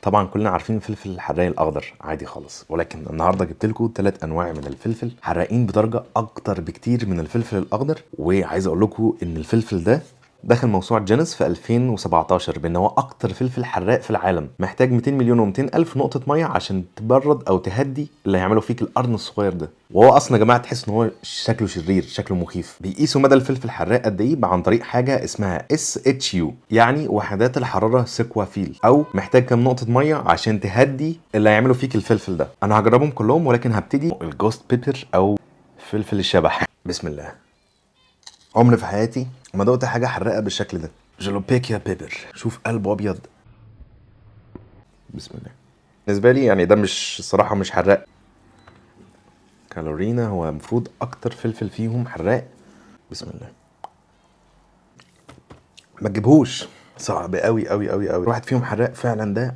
طبعا كلنا عارفين الفلفل الحراق الاخضر عادي خالص، ولكن النهارده جبت لكم 3 انواع من الفلفل حراقين بدرجة اكتر بكتير من الفلفل الاخضر. وعايز اقول لكم ان الفلفل ده دخل موسوعة جينيس في 2017 بان هو اكتر فلفل حراق في العالم، محتاج 200 مليون و200 الف نقطة مية عشان تبرد او تهدي اللي هيعمله فيك القرن الصغير ده. وهو اصلا يا جماعة تحس ان هو شكله شرير، شكله مخيف. بيقيسوا مدى الفلفل الحراق قد ايه عن طريق حاجة اسمها SHU، يعني وحدات الحرارة سكوافيل، او محتاج كام نقطة مية عشان تهدي اللي هيعمله فيك الفلفل ده. انا هجربهم كلهم، ولكن هبتدي ال ghost pepper او فلفل الشبح. بسم الله. عمري في حياتي ما دقت حاجة حراقه بالشكل ده. jalapeno pepper، شوف قلبه ابيض. بسم الله. بالنسبة لي يعني ده مش الصراحة مش حراق. Carolina هو المفروض اكتر فلفل فيهم حراق. بسم الله. ما تجيبهوش، صعب قوي قوي قوي قوي. واحد فيهم حراق فعلا ده.